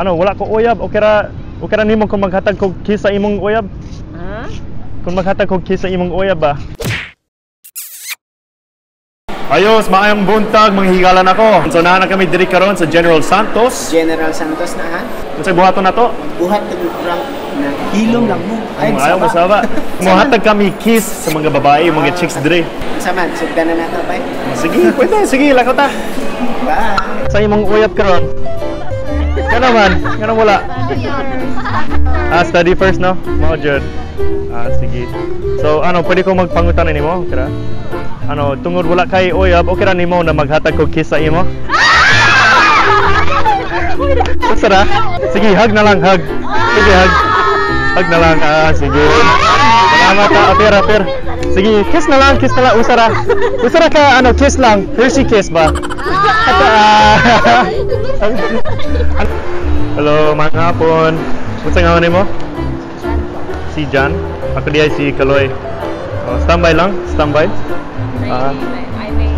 Ano, wala ko uyab, okay ra nimo kung maghatag kog kiss sa imong uyab? Ha? Kung maghatag kog kiss sa imong uyab ba? Ayos, maayong buntag, manghigalan ako. So naa na kami diri karon sa General Santos. General Santos na ha. Unsay buhaton nato? Buhat ng prank na hilom lang mo. Ay, ayaw mo saba. Muhatag kami kiss sa mga babae, mga chicks diri. Saman, sugdan na nato bay. Sige, pwede. Sige, lakaw ta. Bye. Sa imong uyab karon. Kana man, kana wala. Ah, study first, no? Mao jud. Ah, sige. So, ano, pwede ko magpangutan nimo, kira? Ano, tungod wala kay uyab, okay ra nimo na maghatag kog kiss sa imo? Usa ra? Sige, hug na lang, hug. Sige, hug. Hug na lang. Ah, sige. Salamat, ah, apir, apir. Sige, kiss na lang, kiss na lang. Usa ra. Usa ra ka, ano, kiss lang. Hershey kiss ba? Ata, ah. Hello, mga hapon. Unsa ngalan nimo? Si Jan. Ako diay si Kaloy. Oh, standby lang, standby. Ah. Ay, may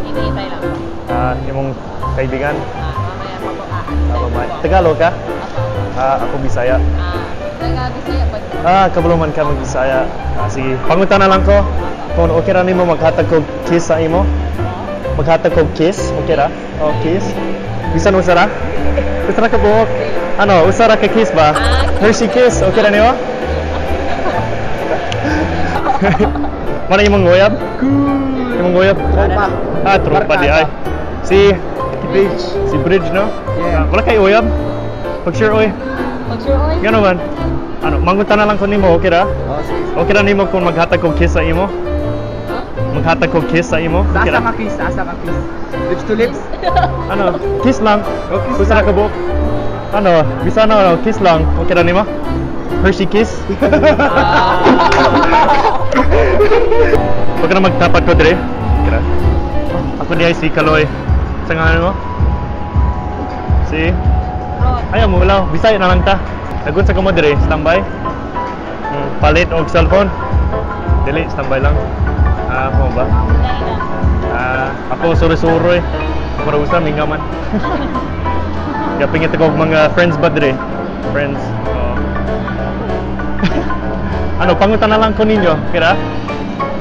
hinihintay lang. Ah, imong kaibigan. Ah, mamaya pa po. Ah, Ah, mamaya. Tagalog ka? Apo. Ah, ako Bisaya. Ah, taga Bisaya pa. Ah, kabalo man ka mag Bisaya. Ah, sige. Pangutan na lang ko. Kung okay ra nimo maghatag kog kiss sa imo? Maghatag kog kiss, okay ra? Oh, kiss. Bisan usa ra? Usa ra ka buhok? Ano, usa ra ka kiss ba? Hershey kiss, okay ra nimo? Mana imong uyab? Imong uyab? Tropa. Ah, tropa di ay. Si Bridge. Si Bridge, no? Yeah. Ah, wala kay uyab? Pag sure oy. Pag sure oy. Ngano man? Ano, mangutan na lang ko nimo, okay ra? Oh, sige. Okay ra nimo kung maghatag kog kiss sa imo? Maghatag kog kiss sa imo? Okay Asa ra? ka kiss? Asa ka kiss? Lips to lips? Ano, kiss lang. Oh, kiss Usa ra ka buok. Ano, bisa na ano, kiss lang. Okay ra nimo? Hershey kiss? Huwag ka na magtapat ko dire. Okay ra. Ako diay si Kaloy. Sa ngalan mo? Si? Ayaw mo ulaw. Bisaya na lang ta. Nagun sa kamo dire, standby. Palit og cellphone. Dili, standby lang. Ah, mo ba? Ah, ako suro-suro eh. Para usa mingaman. Gapingit ako og mga friends ba dire? Friends. Oo. Ano, pangutan na lang ko ninyo, kira?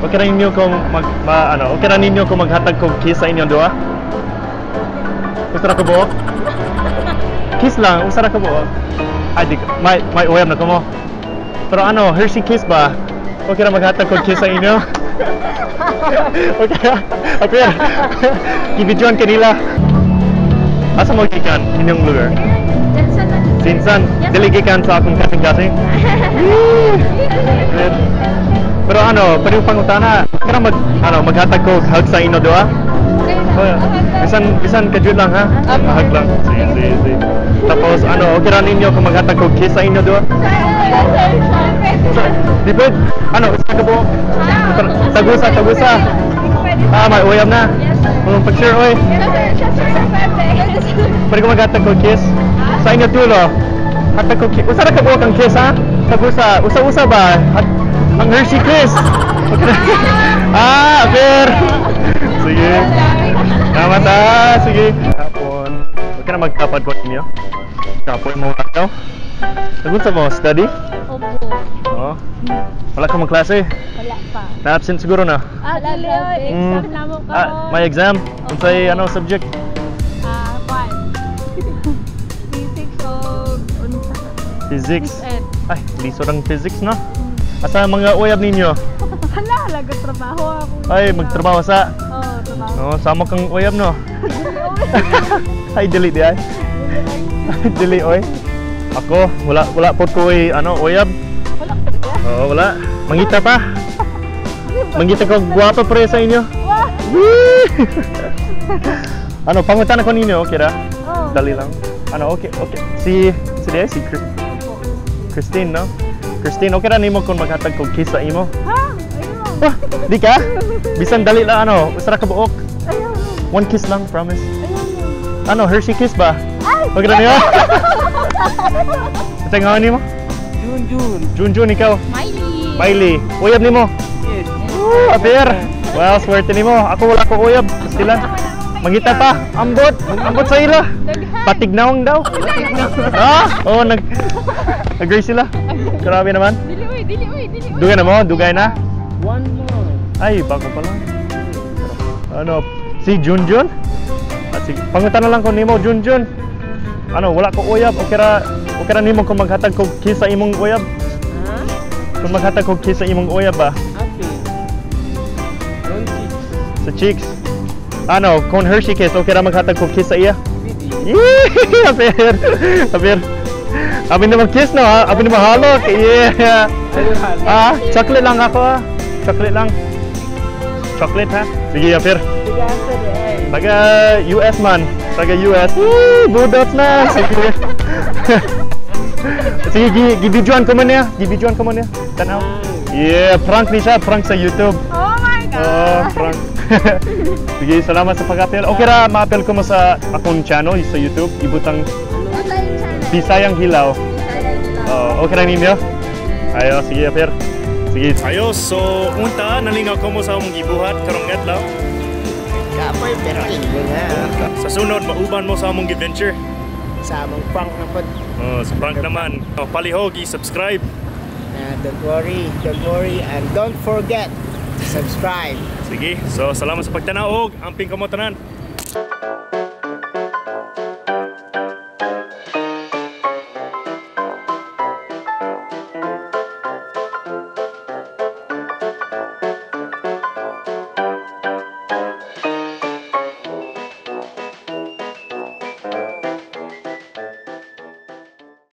Okay ra ninyo kung mag ma, ano, okay ra ninyo kung maghatag kog kiss sa inyong duha? Gusto ra ko buok? Kiss lang, usa ra ka buok. Ay, di, may uyab na kamo. Pero ano, Hershey kiss ba? Okay ra maghatag kog kiss sa inyo? Okay ra? Okay. Gibidyoan kanila. Asa mo gikan inyong lugar? Sinsan, dili gikan sa akong kasing-kasing. Pero ano, pwede ko pangutana. Kaya mag, ano, maghatag ko hug sa inyo duha? Oh, bisan bisan kajud lang ha. Hug lang. Sige, sige, sige. Tapos ano, okay ra ninyo kung maghatag ko kiss sa inyo duha? Di pwede. Ano, usa ka buok? Tagusa, tagusa. Ah, may uyab na. Mga picture, oy. Pwede ko maghatag ko kiss? Sa inyo tulo. Hatag ko kiss. Usa ra ka buok ang kiss ha? Tagusa, usa-usa ba? Hat ang Hershey kiss. Okay. Ah, aber. Sige. Salamat ah. Sige. Hapon. Huwag ka na magtapad ko ninyo. Kapoy mo ikaw. Nagunsa mo? Study? Opo. Oo. Wala ka magklase? Wala pa. Na-absent siguro na. Ah, dali oy. Exam na mo Ah, karon. may exam? Unsay ano subject? Ah, kwan. Physics o unsa? Physics. Ed. Ay, lisod ang physics, no? Asa ang mga uyab ninyo? Hala, laga trabaho ako. Ay, magtrabaho sa. Oo, trabaho. No, sama kang uyab, no? Ay, dili di ay. Dili oy. Ako, wala wala po ko oy, ano, uyab. Wala ka ba? Oo, wala. Mangita pa. Mangita ko gwapa pre sa inyo. Wah! Wee! Ano, pangutan ako ninyo, okay ra? Oh. Dali lang. Ano, okay, okay. Si di ay, si Christine, no? Christine, okay ra nimo kung maghatag kog kiss sa imo? Ha? Ayaw. Ah, di ka? Bisan dali lang ano, usa ra ka buok. Ayaw. One kiss lang, promise. Ayaw. Ano, Hershey kiss ba? Ay! Okay ra niyo? Ito nga nimo? Jun Jun. Jun Jun, ikaw. Miley. Miley. Uyab nimo. Yes. Woo, apir. Well, swerte nimo. Ako wala ko uyab. Sila. Mangita pa. Ambot. Ambot sa ila. Daghan. Patignawang daw. Ah, oh, nag agree sila. Grabe naman. Dili uy, dili uy, dili uy. Dugay na mo, dugay na. One more. Ay, bago pa lang. Ano, si Junjun? Ah, sige, pangutan na lang ko nimo Junjun. Ano, wala ko uyab, okay ra nimo kung maghatag kog kiss sa imong uyab. Ha? Kung maghatag kog kiss sa imong uyab ba Api. Don't cheeks. Sa cheeks. Ano, kung Hershey kiss, okay ra maghatag kog kiss sa iya? Pwede. Yeah, aber, aber. Abi naman kiss no, ha? Abi naman halok. Yeah. Ayun, halo. Ah, chocolate lang ako ah. Chocolate lang. Chocolate ha? Sige, apir. Sige, answer eh. Taga US man. Taga US. Woo, budot na. Sige. Sige, gibidyoan ko man niya. Gibidyoan ko man niya. Tanaw. Yeah, prank ni siya. Prank sa YouTube. Oh my God! Oh, prank. Sige, salamat sa pag-apel. Okay ra, ma-apel ko mo sa akong channel sa YouTube. Ibutang Ano yung channel? Bisayang Hilaw. Bisayang Hilaw. Oh, okay ra ninyo? Ayo, sige, apir. Sige. Ayo, so unta nalingaw ko mo sa among gibuhat karong adlaw. Kapoy, pero linggo na. Sa sunod mauban mo sa among adventure. Sa among prank na pod. Oh, sa prank naman. Oh, palihog, i-subscribe. Don't worry, and don't forget to subscribe. Sige, so salamat sa pagtanaw og amping kamo tanan.